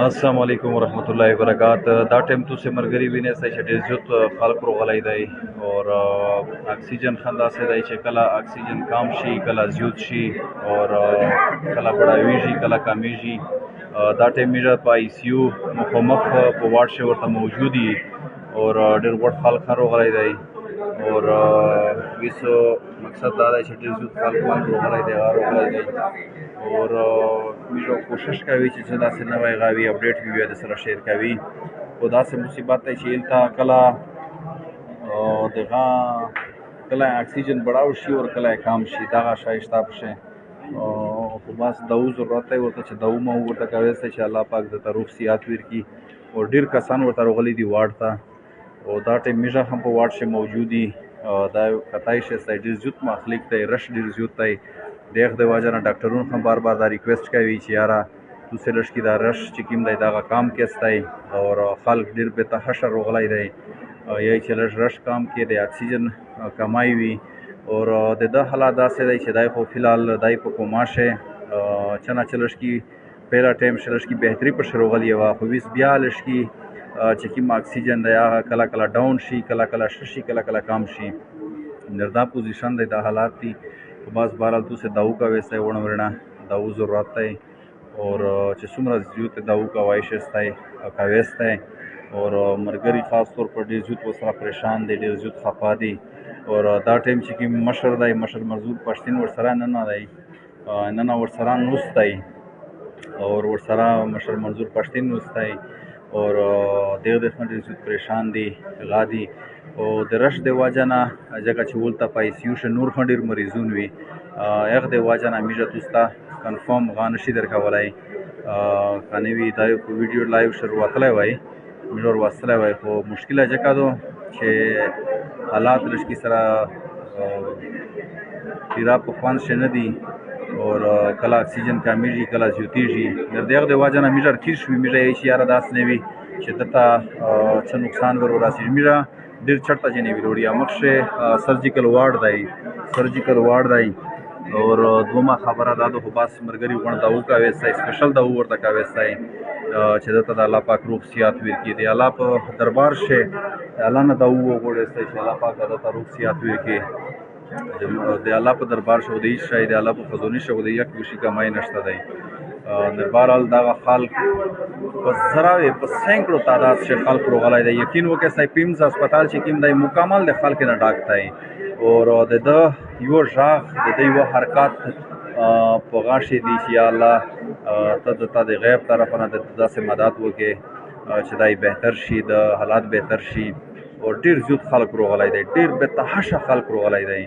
السلام علیکم ورحمت الله وبرکات۔ دا ټایم تاسو مرګري وینئ چې ډېر زیات خلک روغلی دی اور اکسیجن خندا سه دی چې کله اکسیجن کم شي، کله زیات شي اور کله بڑاویږي، کله کمیږي۔ دا ټایم میږه په آی سی یو مخامخ په وارډ شي ورته موجود دي اور ډېر غوړ خلک روغلی دی اور ویسو مقصد دا دی چې ډېر زیات خلک روغلی دی، روغلی دی اور میږه کوشش کوي چې څه داسې نوی غاوي اپډیټ وي بیا د سره شیر کوي۔ خو داسې مصیبت دی چې هلته کله دغه کله اکسیجن بڑاو شي اور کله یې کم شي، دغه شی شته پکښې۔ خو بس داو ضرورت دی ورته چې داو ما ورته کوي چې الله پاک درته روغ صحت ورکړي۔ اور ډېر کسان ورته راغلي دي وارډ ته او دا ټایم میږه هم په وارډ کښې موجود دي۔ دا کتای شي چې ډېر زیات مخلوق دی، رش ډېر زیات دی۔ د یخ د وجه نه ډاکټرون هم بار بار دا ریکویسټ کوي چې یاره تاسو لږ کې دا رش چې کوم دی دغه کم کېستئ اور خلک ډېر بې تحشه روغلی دی، یا چې لږ رش کم کړي، د اکسیجن کمی وي۔ اور د ده حالات داسې دی چې دی خو فی الحال دی په کوما شي، چه نه چې لږ کې پهله ټایم شي لږ کې بهتري پکښې روغلې وه، خو ویس بیا لږ کې چې کوم اکسیجن دی هغه کله کله ډاون شي، کله کله ښه شي، کله کله کم شي۔ نو دا پوزیشن دی، دا حالات دي۔ خو بس بهرحال تاسو داو کوئ سئ وړه ورنه داو ضرورت دی اور چې څومره زیات داو کوی شئ سئ کوی سئ۔ اور مرګري خاص طور پر ډېر زیات ورسره پریشان دی، ډېر زیات خفه دي۔ اور دا ټایم چې کوم مشر دی، مشر منظور پښتین ورسره نه دی، نه ورسره نوست دی اور ورسره مشر منظور پښتین نوست دی اور دغه د ډېر زیات پریشان دي، غا دي۔ او د رش د وجه نه ځکه چې ولته په آی سی یو کښې نور هم ډېر مریضون وي، هغه د وجه نه میږه تاسو ته کنفرم غا نه شي درکولی۔ که نه وي دا یو په ویډیو لایو کښې وروتلی وای، میږه ورواستلی وای، خو مشکله ځکه ده چې حالات لږ کې سره پیرا په خوند کښې نه دي اور کله اکسیجن کمیږي، کله زیاتېږي۔ د دغه د وجه نه میږه تېر شوي، میږه یې چې یاره داسې نه وي چې ده ته څه نقصان ور ورسېږي۔ میږه ډېر چرته جنې وي وروړي، مخکې سرجیکل وارډ دی، سرجیکل وارډ دی۔ اور دومره خبره دا ده، خو بس ملګري غونډه دا وکوي سئ، سپیشل دا ورته کوي سئ چې ده ته د الله پاک روغ صحت ورکړي۔ د الله په دربار کښې الله نه دا وغواړي سئ چې الله پاک ده ته روغ صحت ورکړي۔ د الله په دربار کښې د هیڅ شی د الله په خزانې کښې د یک شي کمی نشته دی۔ بهرحال دغه خلک په زراوې په سینکړو تعداد کښې خلک روغلی دی۔ یقین وکړئ سئ پیمز هسپتال چې کوم دی مکمل د خلک نه ډک دی اور د ده یو غږ، د ده یو حرکت په غاښې دی چې یا الله ته د تا د غیب طرف نه د داسې مدد وکړې چې دا یې بهتر شي، د حالات بهتر شي۔ اور ډېر زیات خلک روغلی دی، ډېر بې تحشه خلک روغلی دی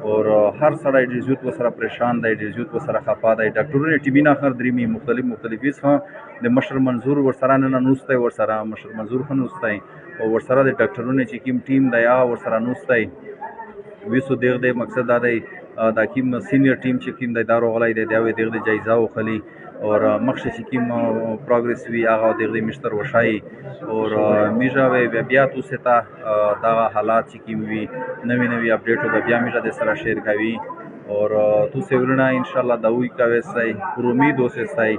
اور هر سړی ډېر زیات ورسره پریشان دی، ډېر زیات ورسره خفه دی۔ ډاکټرونه ټیمونه هر درېمي مختلف مختلف هیڅ هم د مشر منظور ورسره نه نوست دی، ورسره مشر منظور ښه نوست دی او ورسره د ډاکټرونو چې کوم ټیم دی هغه ورسره نوست دی۔ ویسو دغه دی مقصد دا دی دا کوم سینیر ټیم چې کوم دی دا راغلی دی، دا وی دغه دی جایزه وخلي اور مخکې چې کوم پروګرس وي هغه دغه دی مشتر وښایي اور میږه وی بیا بیا تاسو ته دغه حالات چې کوم وي نوي نوي اپډیټ به بیا میږه د سره شیر کوي۔ اور تاسو ورونه انشاءالله دا وی کوي سئ، پر امید اوسئ سئ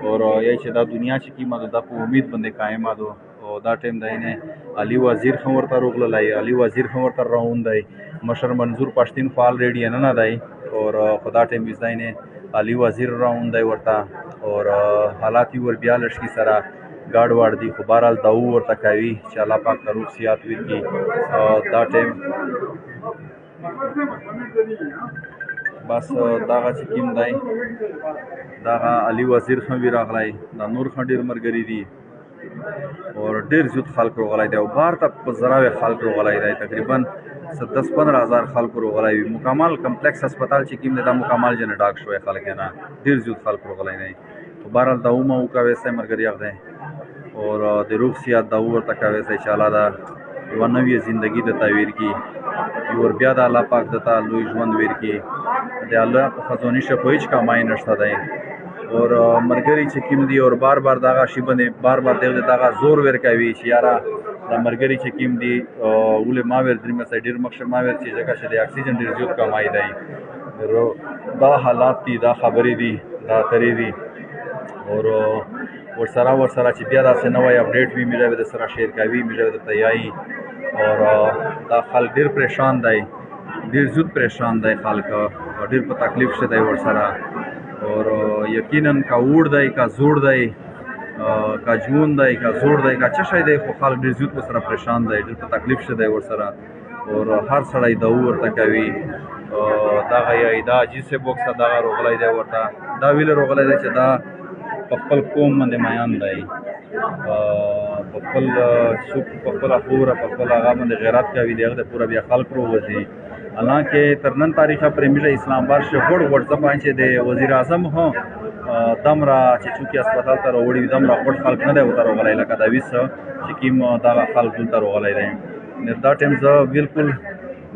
اور یا چې دا دنیا چې کومه ده دا په امید باندې قایمه ده۔ او دا ټایم دی نه علي وزیر هم ورته روغللی، علي وزیر هم ورته روان دی، مشر منظور پښتین خو الریډي نه نه دی اور خو دا ټایم ویز دی نه علي وزیر روان دی ورته اور حالات یې ور بیا لږ سره ګاډ واډ دي، خو بهرحال دا ورته کوي چې الله پاک ته روغ صحت ورکړي۔ دا ټایم بس دغه چې کوم دی دغه علي وزیر هم وي راغلی، دا نور هم ډېر ملګري دي اور ډېر زیات خلک روغلی دی او بهر ته په زراوې خلک روغلی دی، تقریبا څه دس پندرہ هزار خلک روغلی وي۔ مکمل کمپلیکس هسپتال چې کوم دی دا مکمل جنې ډاک شوی خلک نه ډېر زیات خلک روغلی دی۔ خو بهرحال دا ومه وکوي سئ ملګري هغه دی اور د روغ صحت دا ورته کوي سئ چې الله دا یوه نوې زندګي درته ورکړي، یو ور بیا د الله پاک درته لوی ژوند ورکړي۔ د الله په خزانې کښې خو هیڅ کمی نشته دی۔ اور ملګري چې کوم دي اور بار بار دغه شی باندې بار بار دغه دغه زور ورکوي چې یاره دا ملګري چې کوم دي ولې ما ویل درې مسای ډېر مخکې ما ویل چې ځکه چې د اکسیجن ډېر زیات کمی دی۔ دا حالات دي، دا خبرې دي، دا ترې دي۔ اور ورسره ورسره چې بیا داسې نوی اپډیټ وي میږه به در سره شیر کوي، میږه به درته یایي. اور دا خلک ډېر پریشان دی، ډېر زود پریشان دی خلک، ډېر په تکلیف شه دی ورسره. اور یقینا که وړ دی که زوړ دی که ژوند دی که زوړ دی که څه شی دی، خو خلک ډېر زود ورسره پریشان دی، ډېر په تکلیف شه دی ورسره. اور هر سړی داو ورته کوي. دغه یې دا حاجي صاحب وکسه دغه روغلی دی ورته، دا ویله روغلی دی چې دا په خپل قوم باندې میان دی، په خپل څوک په خپله خوره په خپل هغه باندې غیرت کوي، د هغه د پوره بیا خلک رووځي. حالانکه تر نن تاریخه پرې موږ اسلام آباد شي غوړ غوړ ځپان چې د وزیر اعظم هم دمره چې څوک یې هسپتال ته راوړي وي دمره غوړ خلک نه دی ورته راغلی لکه دا ویس چې کوم دغه خلک دلته راغلی دی. دا ټایم زه بالکل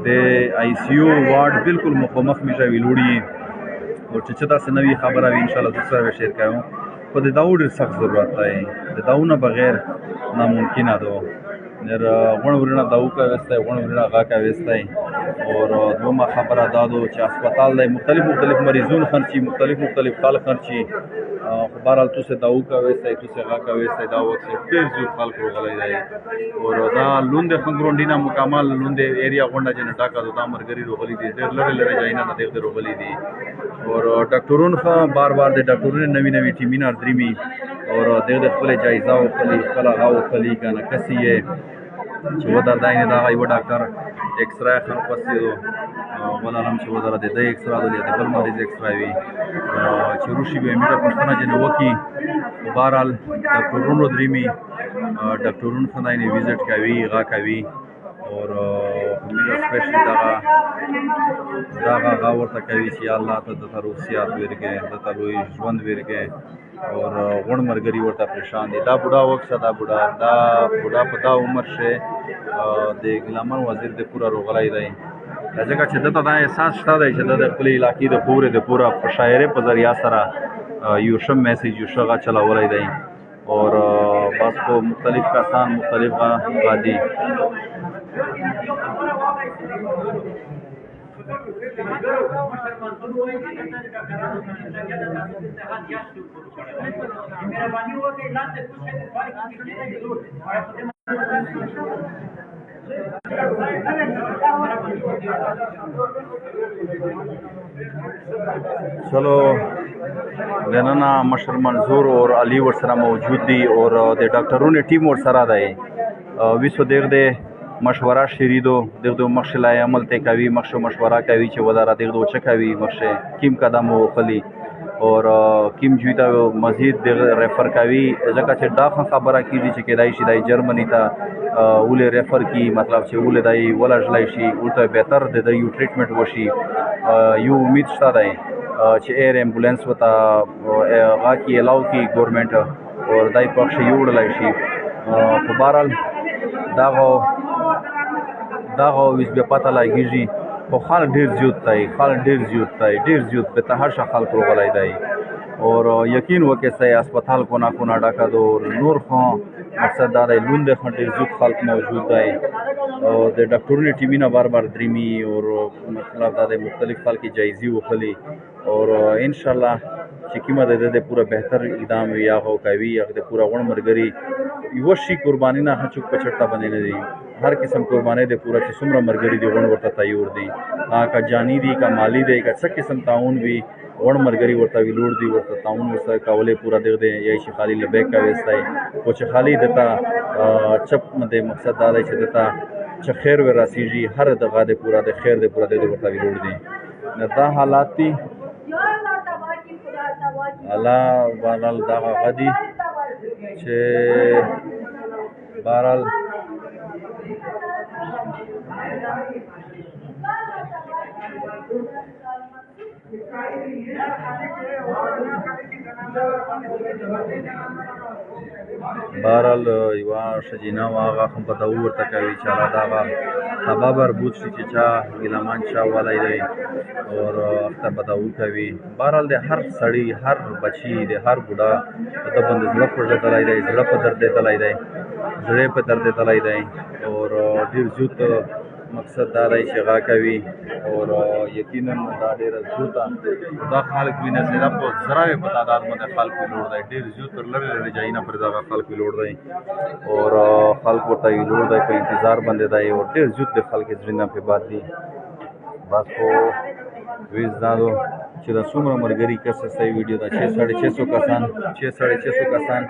د آی سی یو وارډ بالکل مخامخ میشه ویلوړي، او چې څه داسې نوې خبره وي انشاءالله تاسو سره به شیر کوم. خو د داو ډېر سخت ضرورت دی، د داو نه بغیر ناممکنه ده. نر غوڼ ورونه داو کوي، غوڼ ورونه غا کوي. اور دومره خبره دا ده چې هسپتال دی مختلف مختلف مریضون خرچي، مختلف مختلف خلک خرچي، خو بهرحال تاسو داو کوي، تاسو غا کوي، دا وخت ډېر زیات خلک راغلي دی. اور دا لوند خنګرونډي نه مکمل لوند ایریا غونډه چې ډاکه ده، دا مرګري راغلي دي، ډېر لرې لرې ځایونه نه دغه راغلي دي. اور ډاکټرون خو بار بار د ډاکټرونو نوي نوي ټیمونه دریمي، اور دغه خپل جایزه او خپل خپل غا او خپل کنه کسي یې چې ودر دای نه دغه یو ډاکټر ایکسرای خان پسې دو ولرم چې ودر د دې ایکسرا د بل مریض ایکسرا وي چې روشي به میره پښتنه جن وکی. بهرحال ډاکټرونو دریمي، ډاکټرونو خدای نه وزټ کوي، غا کوي. اور میره سپیشل دغه دغه غا ورته کوي چې الله ته د روسیات ورګه د لوی ژوند ورګه. اور غوړ مرګري ورته پریشان دي. دا بوډا وکسه، دا بوډا دا بوډا په دا عمر شه د ګلامن وزیر د پوره روغلی دی، ځکه چې دته دا احساس شته دی چې د خپلې علاقې د پورې د پوره په شاعرۍ په ذریعه سره یو ښه میسج یو ښه غا چلولی دی. اور بس خو مختلف کسان مختلف غا دي. چلو دننه مشر منظور اور علی ورسره موجود دي، اور د ډاکټرونو ټیم ورسره دی. ویسو دغه د مشوره شریدو دغه مخ لا عمل ته کوي، مخ مشوره کوي چې وداره دغه څه کوي، مخ کیم قدم وخلی اور کیم جوی ته مزید دغه ریفر کوي، ځکه چې دا خبره کیږي چې کېدای شي دای جرمني ته ولې ریفر کی، مطلب چې ولې دای ولژلای شي، ورته بهتر د یو ټریټمنټ وشي. یو امید شته دی چې ایر امبولانس وته غا کی الاو کی ګورنمنت اور دای پخش یو وړلای شي. خو بهرحال دغه ویس بیا پته لګیږي. خو خلک ډېر زیات دی، خلک ډېر زیات دی، ډېر زیات په تهرشه خلک روغلی دی. اور یقین وکړئ چې هسپتال کونه کونه ډکه ده، اور نور خو مقصد دا دی لوند خو ډېر زیات خلک موجود دی، او د ډاکټرونو ټیمونه بار بار دریمي، اور مطلب دا دی مختلف خلک جایزې وخلي. اور انشاءالله چې کومه د ده پوره بهتر اقدام وي هغه کوي، هغه د پوره غوړ ملګري یوه شي قرباني نه هېڅوک په چرته باندې نه دي، هر قسم قرباني د پوره چې څومره ملګري دي غوړ ورته تیار دي، که جاني دي که مالي دی که څه قسم تعاون وي غوړ ملګري ورته ویلوړ دي، ورته تعاون ورسره کولی پوره دغه دی. یا چې خالي لبیک کوي ستی، خو چې خالي دته چپ دی مقصد دا دی چې دته چې خیر ور رسیږي هر دغه د پوره د خیر د پوره د ورته ویلوړ دي. نو دا حالات دي. الله بهرحال دغه هغه دي چې بهرحال بهرحال یوه ښځینه وه، هغه هم په دعوه ورته کوي چې الله دغه سبب وربوت شي چې چا ګیلهمن چا والی دی اور هغه به دعوه کوي. بهرحال د هر سړي هر بچي د هر بوډا په ده باندې زړه خوږېدلی دی، زړه په دردېدلی دی، زړه یې په دردېدلی دی اور ډېر زیات مقصد دا دی چې غا کوي. اور یقینا دا ډېره زیاته دا خلک وینه چې دا په زراوې په تعداد باندې خلک ولاړ دی، ډېر زیات تر لرې لرې ځایونه پر دغه خلک ولاړ دی اور خلک ورته ولاړ دی په انتظار باندې دی او ډېر زیات د خلک زړونه پرې باد دي. بس خو ویز دا دو چې دا څومره ملګري کس ستاسو ویډیو دا 650 کسان، 650 کسان،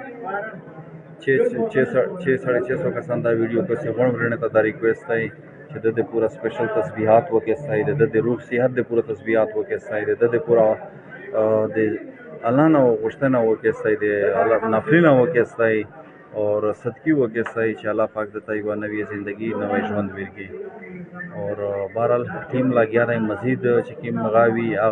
650 کسان دا ویډیو کسې غوړ ورنه ته دا ریکویسټ دی چې د دې پورا سپیشل تسبیحات وکړي، د دې روح صحت د پورا تسبیحات وکړي، د دې پورا د الله نه غوښتنه وکړي، د الله نفلونه وکړي اور صدقې وکړي چې الله پاک دته یوه نوې زندگی نوی ژوند ورکړي. اور بهرحال ټیم لګیا دی مزید چې کوم غاوي هغه